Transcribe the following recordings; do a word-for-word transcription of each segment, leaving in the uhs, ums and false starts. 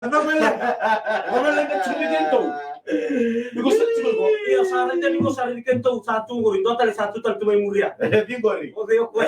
Cava e leqa? Cava e leqa tiko vei kedatou? Ni ko sa tiko qo. Io, sa raica ni ko sa raica kedatou sa tu qori, dua tale sa tu tale tu mai muria. Vei qori. O cei o koya?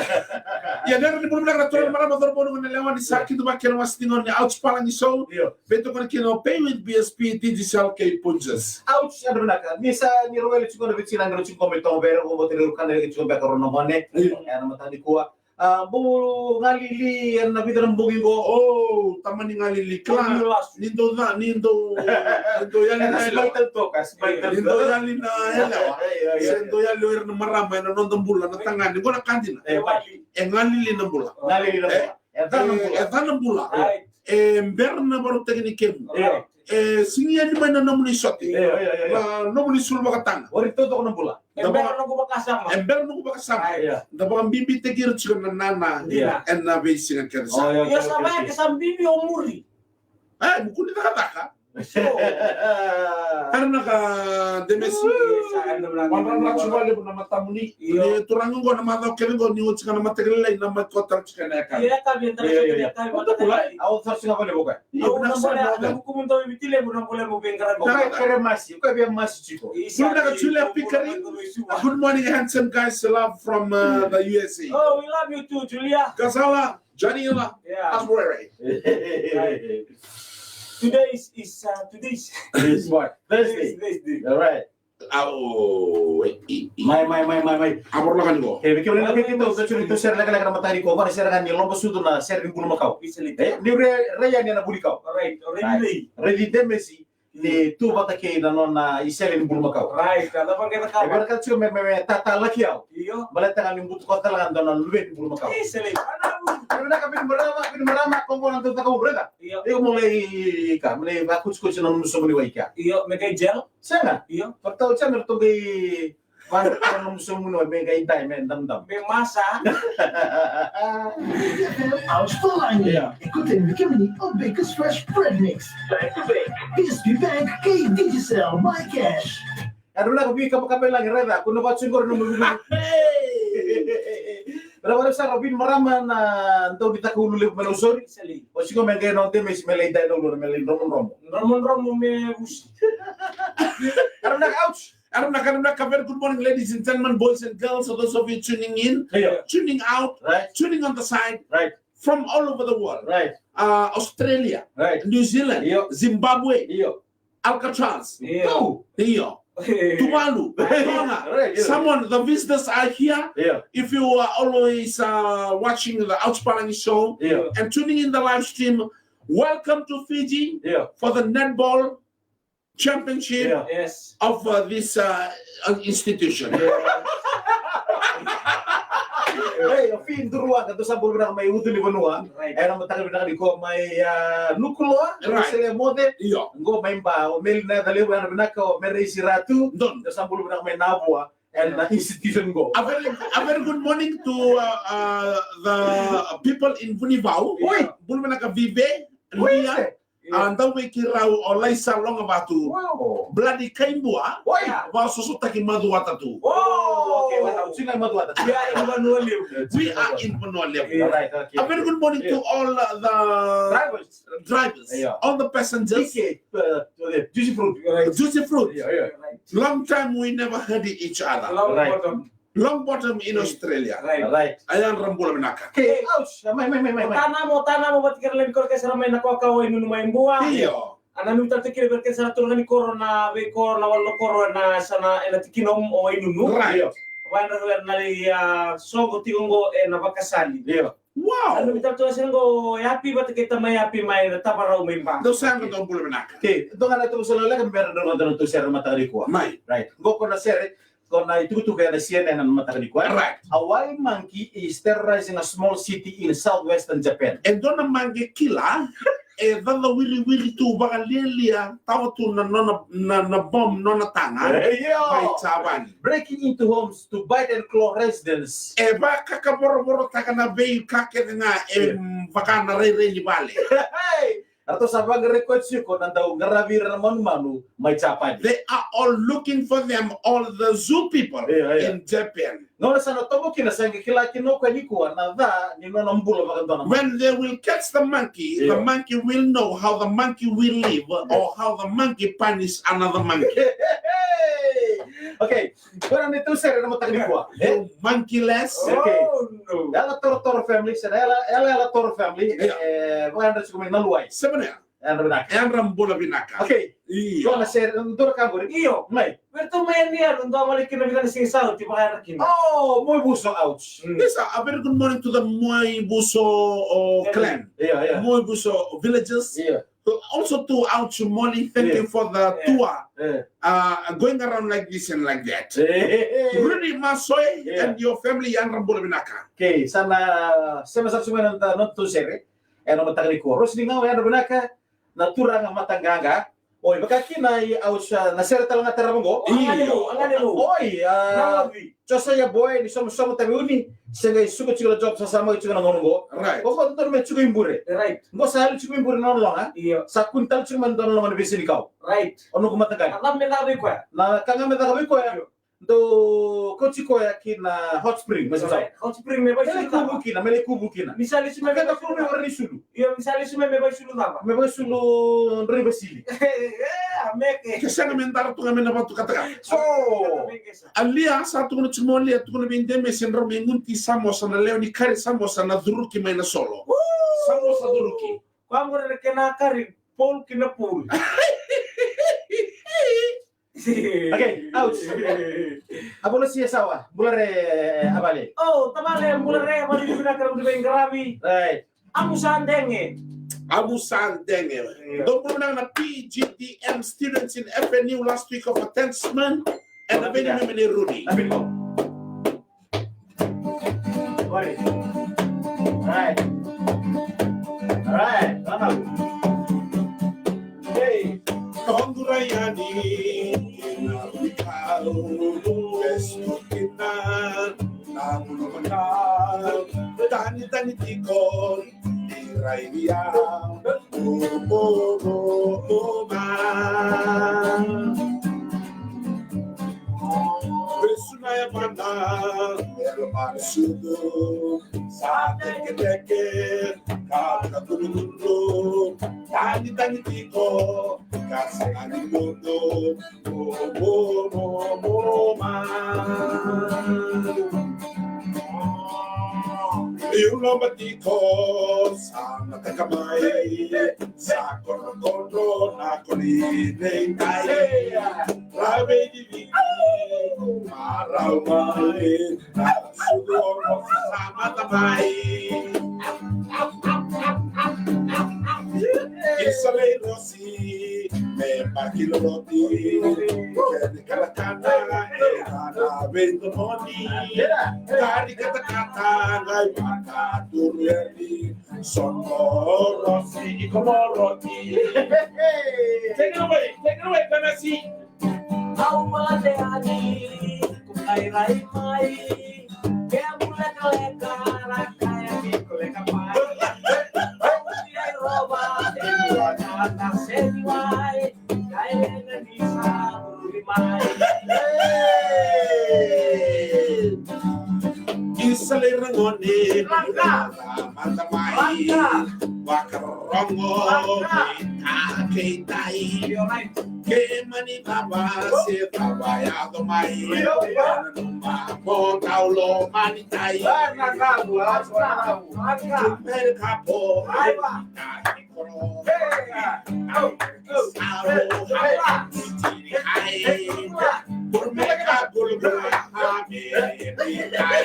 Ia, nera ni bula vinaka na turaga, marama, cauravou, gone yalewa, ni sa kidavaki ena wase tiko ni Ouch Palagi Show. Io. Veitokoni kina o Pay with B S P, Digicel kei Punjas. Ouch, yadra vinaka. Ni sa ni raweli tiko na veitiki na qai tiko mai toga vei ira, ko bota ira ka na tiko beka rau na gone. Io. Ena mataka nikua. A, bau galili ena vica na bogi qo. O, tamani galili. Kila. Ni dau ca, ni dau, ni dau yali na yalewa. Smile toka, smile. Ni dau yali na yalewa. Io, io, io. Se dau yali o ira na marama ena noda bula na tagane. Qo na ka dina. E, wali. E galili na bula. Galili na bula. E, e ca na bula. E ca na bula. Right. E bera na vakarautaki ni kemu. Right. E sigi yani mai na nomuni sote. Io, io, io, io. Na nomuni sulu vakataga. Ori totoko na bula. E bera noqu vakasama. E bera noqu vakasama. Ai, io. Da vakabibitaki ira tiko na nana. Io. Ena veisiga kece sara. O, io, io, io, sa io, mai io. Ke sa bibi o muri. E, mukuni cakacaka. So. Yadra vinaka Demesi. Io, sa yadra vinaka. Madrara tiko vakalevu na matamuni. Io. Ni turaga qo na macawa kece qo ni oti ga na mataka lailai na mai kota tiko ena yakavi. Io, yakavi, io, io, io. Yakavi, mataka lailai. Au sa siga vakalevu ka. Io, au na bole, na vuku mu dau i Viti Levu, na bole mu veiqaravi. O koya kere masi, o koya via masi tiko. Isa, bula vinaka, Julia Pikari. Good morning, handsome guys. Love from, uh, the U S A. Oh, we love you too, Julia. Gazala, Janila, yeah. Asbury. Right. Today is, is, uh, today is what? Thursday. Today is Thursday. All right. Au, e, e, e. Mai, mai, mai, mai, mai. A vorolaka ni qo. E, vei kemuni na vei keitou, tou sere lekaleka na mataka nikua, qo na sere ga ni Loba Sucu na sere ni bulumakau. E, ni re, rai yani ena vunikau. Alright, already. Raici Demesi ni tu vata kei na nona isele ni bulumakau. Right, a cava qai cakava? E vinakata tiko me, me, me tatalaki au. Io. Baleta ga ni butuka tale ga dua na luve ni bulumakau. Isele. Vinaka, vini marama, vini marama, ko qo na dau caka ulu, raica. Io. Io, mo lai ka, mo lai vakutikoti na nomu sobu ni wai kea. Io, me qai gel. Sega. Io. Ratou sega, ratou qai vaka na nomu sobu ni wai me qai dai me damdam. Me masa. Ouch Palagi. Io. E koteni vei kemuni o Baker's Fresh Bread Mix. Back to back. B S P Bank kei Digicel My Cash. Yadra vinaka, vei Kapakapa i Lagi, raica, ko na vatu qori na nomu luve. Vinaka vakalevu sara, vini marama na dau ni caka ulu levu mai Nausori. Isele. O siko me qai na o Demesi me lai dai na ulu, me lai dromodromo. Dromodromo me vusi. Yadra vinaka, ouch. Yadra vinaka, yadra vinaka, very good morning, ladies and gentlemen, boys and girls, for those of you tuning in, io, tuning out, right, tuning on the side, right, from all over the world. Right. Uh, Australia, right, New Zealand, io, Zimbabwe, io, Alcatraz, io, io, Tuvalu, Tonga, right, io. Someone, the visitors are here. Io. If you are always, uh, watching the Ouch Palagi Show, io, and tuning in the live stream, welcome to Fiji, io, for the netball championship, io, yes, of, uh, this, uh, uh, institution. Io. Ei, o Fi Duruaka, dou sa bula vinaka mai Ucu ni Vanua. Right. Ena mataka vinaka nikua mai, uh, Nukuloa, right, Sele Moce. Io. Qo mai Ba, o Meli na yaca levu, yadra vinaka, o Mere Isi Ratu. Donu. Dou sa bula vinaka mai Navua. Ena institution qo. A very, a very good morning to, uh, uh, the people in Vunivau. Oi. Bula vinaka Vive, oi, Lia. Sir. Io. A dau vei keirau o Laisa Logavatu. Wow. Bloody Kaibua. Oi. Vakasosotaki Macuata tu. Oh, okay, well, sina Macuata. We are in Vanua Levu. We are in Vanua Levu. All right, okay. A very good morning to all, uh, the drivers. Drivers. Io. All the passengers. T K, uh, Juicy Fruit. Right. Juicy Fruit. Io, io. Right. Long time we never heard each other. Long time. Longbottom in Australia. Right. Right. A yadra bula vinaka. Ke, ouch. Mai, mai, mai, mai, mai. Tanamo, tanamo vata kei ira levu ni koro kece sara mai na kawakawa Wainunu mai Bua. Io. A nanumi tale tu kina vei ira kece sara turaga ni koro na veikoro na wale na koro ena yasana ena tikina o Wainunu. Right. Io. Vakayadrati ira na lai, a, soqo tiko qo ena vakasali. Io. Wow. Nanumi tale tu na sere qo o Yapi vata kei tamai Yapi mai na Tavarau mai Ba. Dou sa yadra dou bula vinaka. Ke, dou ga na tu sa loleka me ra dou na tu sere mataka nikua. Mai. Right. Qo ko na sere Ko na itukutuku ena C N N ena mataka nikua. Right. A wild monkey is terrorizing a small city in southwestern Japan. E dua na maqe kila e cacawiriwiri tu vakalialia, tawa tu na nona, na, na bom nona taga. Io. Mai Javani. Breaking into homes to bite and claw residents. E vakakavorovorotaka na veika kece ga e, io, vaka na rairai ni vale. Hey! Ratou sa vaqarai koya tiko na dau qaravi ira na manumanu mai Japani. They are all looking for them, all the zoo people Io, io. in Japan. Gauna sa na tobo kina, sa qai kila kina o koya nikua na ca ni nona bula vakadua na monkey. When they will catch the monkey, the Io. monkey will know how the monkey will live or how the monkey punish another monkey. Okay, koya na neitou sere ena mataka nikua. Eh? You monkeyless. Okay. Oh, no. Yala Torotoro family, se na Yala, Yala, Yala Toro family. Io. Eh, vakayadra tiko mai Naluwai. Semana ya. Yadra vinaka. Yadra bula vinaka. Okay. Io. Dua na sere, dua na ka qori. Io. Mai. Vei ratou mai yani yadra, dua vale kina vei na siga sa oti vakayadra kina. Oh, Moivuso, ouch. Mm. Yes, sir. A very good morning to the Moivuso, uh, Family. clan. Io, io. Moivuso villages. Io. So also to ouch Molly, thank Io. you for the Io. tour. Io. Uh, going around like this and like that. Io. Rudy Masoi Io. and your family, yadra bula vinaka. Okay, sa na sema sa sema na notou sere. Ena mataka nikua. Rosi ni Gau, yadra vinaka, na turaga mataqaqa. Oi, vaka kina i au sa na sere tale ga tarava qo. Io. Oi, a, Josaia Boy ni Somosomo Taveuni, se qai suka tiko na job sa samaki tiko na gauna qo. Right. Qo qo dodonu me tiko i bure. Right. Qo sa yali tiko i bure na nona loga. Io. Sa kune tale tiko mai na nona loga na veisenikau. Right. O noqu mataqali. A cava me caka vei koya? Na ka ga me caka vei koya. Io. Dou kauti koya ki na hot spring, mai Sasau. Hot spring me vaisulu cava? Me lai kuvu kina, me lai kuvu kina. Ni sa lesu mai me vaisulu cava? Io, ni sa lesu mai me vaisulu cava? Me vaisulu drau i Vasili. E, a meke. Ke sega me dara tu ga mai na vatu katakata. So, a Lia sa tukuna tiko mo Lia, tukuna vei Demesi drau me gunu ti samosa na lewe ni kari samosa na curuki mai na solo. Woo! Samosa curuki. Koya qori na kena kari, pol ki na pul. Okay, out. Abolosia sawa, bulare avale. Oh, tavale, bulare avale, vinaka na veiqaravi. Right. Amu sa dege. Amu sa dege. Io. Dou bula vinaka na P G D M students in F N U last week of attendance. Ena vei ni meme ni Rudy. Na vei ni meme. Oi. Alright. Alright. Vamos. Hey. Noqu rai yani na vikau, vesu kina na gunu maka, tani tani tiko. Iraia, o, o, o, o, ma. Vesu na yavana, era marsudu, sa teketeke, ka ka tulutulu, tani tani tiko, ka sa ni mudu. Mo, mo, mo, mo, ma. Iu lomba tiko sa mataka mai, sa kodrokodro na koli nei tai. Rave ni viki, marau mai, na sudu o sa mata mai. Isa lei rosi. Me baki loloti, keni kalakana, e rana veidomoni. Kari katakata, ngai maka turu yani, sono rosi i komoroti. Take it away, take it away, Kanasi. Au mate ani, ku kai rai mai. Ke a mulekaleka, ra kaya ni koleka mai. Au ni ai rova, e muaka na seni mai. Kaya na ni sa muri mai. Isa lei ragone, mata mai. Vakarogo, ka kei tai. Ke mani cava se cava yaco mai. Io, io. Nanuma mo tau lomani tai. Tumere kapo. Aiwa. Ai koro. Au. Au. Au. Tiri kai. Gulmeka gulgula. Ame. Kai.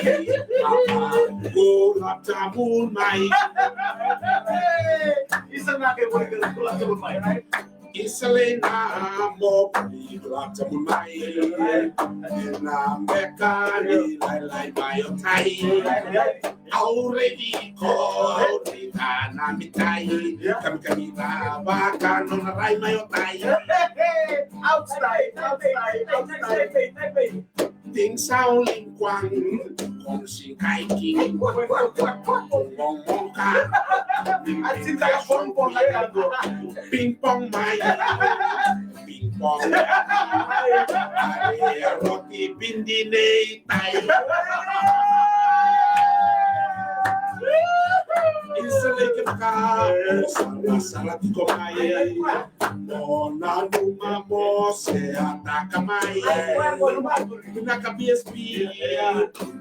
Apa. Gulap jamun mai. Isa na ke boleh gulap jamun mai. Isa lei na mo puli gulap jamun mai. Na beka ni lailai mai o tai. Au redi ko au redi na mi tai. Kamikami na baka no na rai mai o tai. Outside, outside, outside. Ting sau ling kuang, Pong si kaiki. Pong pong ka. Ping pong mai. Ping pong. Ai, roti bindi nei tai. Isa leke ka. Sala sala tiko mai. Mo nanuma mo se ataka mai. Vinaka B S P.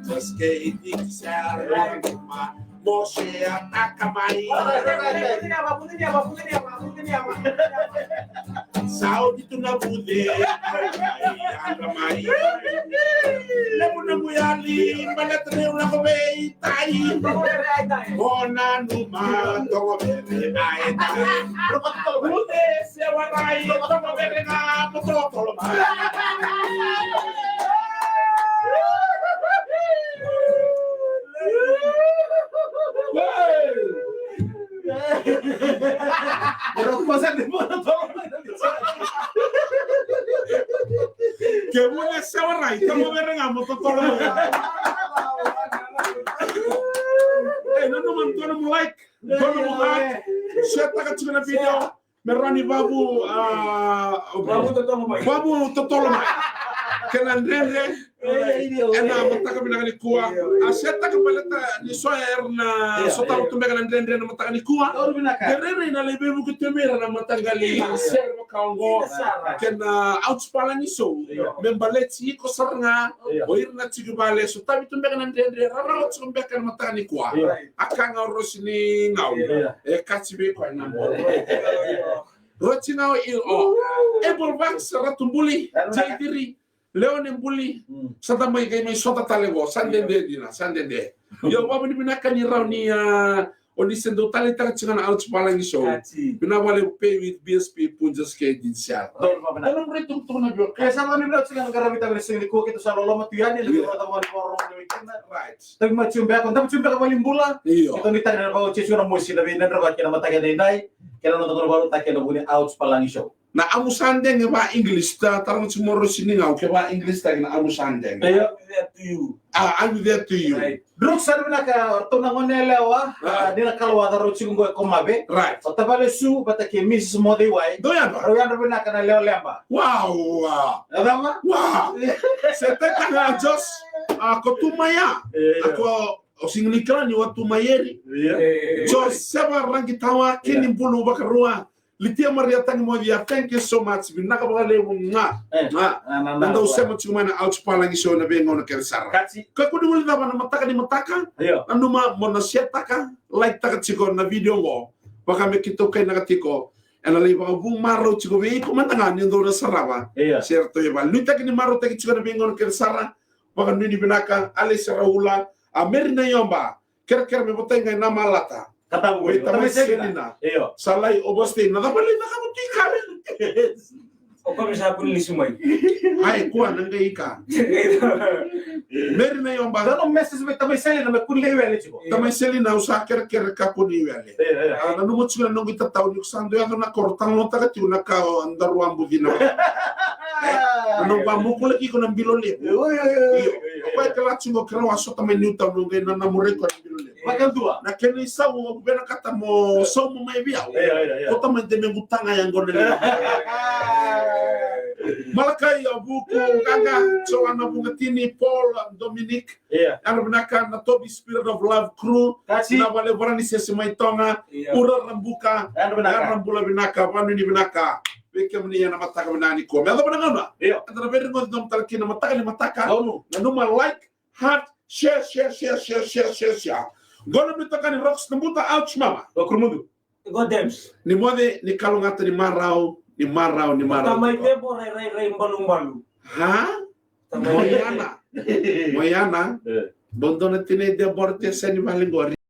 Just kei tiki sara nanuma mo se ataka mai. Saudi tu na vuce. Yadra mai. Levu na muyali baleta ni ulako vei tai. Mo nanuma togo veve ai tai. Vuce se warai togo veve ga mo totolo mai. Hey! Era kosa ni mona tolo. Ke vune sewarai, ke mo vere ga mo totolo. Ei, nanuma dua nomu like, dua nomu heart. Share taka tiko na video. Me rawa ni vavu, a, vavu totolo mai. Vavu totolo mai. Kena dredre. Ena mataka vinaka nikua. A share taka baleta ni so era na sotava tu beka na dredre na mataka nikua. Dredre na lai veivuke tu mai ira na mataqali sere vaka oqo. Kena Ouch Palagi Show. Me baleti iko sara ga. O ira na tiko i vale sotavi tu beka na dredre. Rarawa tiko beka na mataka nikua. A ka ga o Rosi ni Gau. E kati vei koya na bola. Roti na o i o. Abel Vax, Ratu Buli, Jay Diri, Leone Buli. Sa da mai qai mai sota tale qo, sa dede dina, sa dede. Io, vavinavinaka ni rawa ni, a, o ni se dau taleitaka tiko na Ouch Palagi Show. Vinaka vakalevu, pay with B S P, Punjas K D C R. Donu rai tukutuku na vio. E sa vavinavinaka tiko na qaravi tale na siga nikua, keitou sa loloma tu yani, na vio rata vani voro na wikina. Right. Tavi mai tiko beka, tavi tiko beka vale ni bula. Io. Keitou ni tani na vau tiko na mosi na vei na dravaki na mataka edaidai. Kei na noda qora vau taki na vuni Ouch Palagi Show. Na amusadege va English ta, tara mo tiko mo Rosi ni Gau ke va English taki na amusadege. Io. I'll be there to you. Ah, I'll be there to you. Right. Druk sa vinaka, ratou na gone yalewa, ah, ni na kalawa rau tiko qo e Komave. Right. O tavale Su vata kei Missus Moce Iwai. Dou yadra. Rau yadra vinaka na lewa leba. Wow, wow. Yadra ma? Wow. Se teta ga Jos, a ko tu mai ya. Io. A ko O sega ni kila ni o tu mai eri. Io. Joseva Raqitawa, kei ni bulu vakarua. Litia Maria Tagimocia, thank you so much. Vinaka vakalevu ga. Ga. Na dau sema tiko mai na Ouch Palagi Show na veigauna kece sara. Kati. Kakua ni guilecava na mataka ni mataka. Io. Nanuma mo na share taka, like taka tiko na video qo. Vaka me keitou kainaka tiko. Ena lai vakavu marau tiko vei iko mada ga ni dou na sarava. Io. Se ratou e vakanuitaki ni marautaki tiko na veigauna kece sara. Vakanuinui vinaka, Alesi Raula, a Meri Naioba, kerekere me votai ga ena malata. Ka tabu. Vei Tamai Selina. Io. Sa lai overstay, na cava lai cakava tu i ka vei. O koya me sa kua ni lesu mai. Ai, kua na qai ka. Meri Naioba. Dua na message vei Tamai Selina me kua ni lai wele tiko. Tamai Selina, au sa kerekere kakua ni wele. Io, io. A, nanuma tiko na noqu itatau ni ko sa dau yaco na koro, talanoataka tiko na ka o daru a bucina. Na noqu a mukula kiko na bilo levu. Io, io, io. Io. O koya e kila tiko qo keirau a sota mai Newtown, au qai nanamuri koya na bilo levu. Vakadua. Na kena isau au vinakata mo sauma mai vei au. Io, io, io. Kota mai de mequ taga ya qo na levu. Malakai, a Vuku, Gaga, Joana Vugatini, Paul, Dominic. Io. Yadra vinaka na Tobi Spirit of Love Crew. Kati. Na vale vara ni sese mai Toga. Io. Ura Rabuka. Yadra vinaka. Yadra bula vinaka, vakanuinui vinaka. Vei kemuni ena mataka vinaka nikua. Me yacova na gauna. Io. Eda na veirogoci domo tale kina mataka ni mataka. Gaunu. Nanuma like, heart, share, share, share. Qo na itokani Rocks na buta, Ouch mama. Rocks Rumudu. Go Debs. Ni moce, ni kalougata, ni marau, ni marau, ni marau. Tamai Debora e rairai balubalu. Ha? Tamai. Moiana. Moiana. E. Dodonu na tinai Debora te seni vale qori.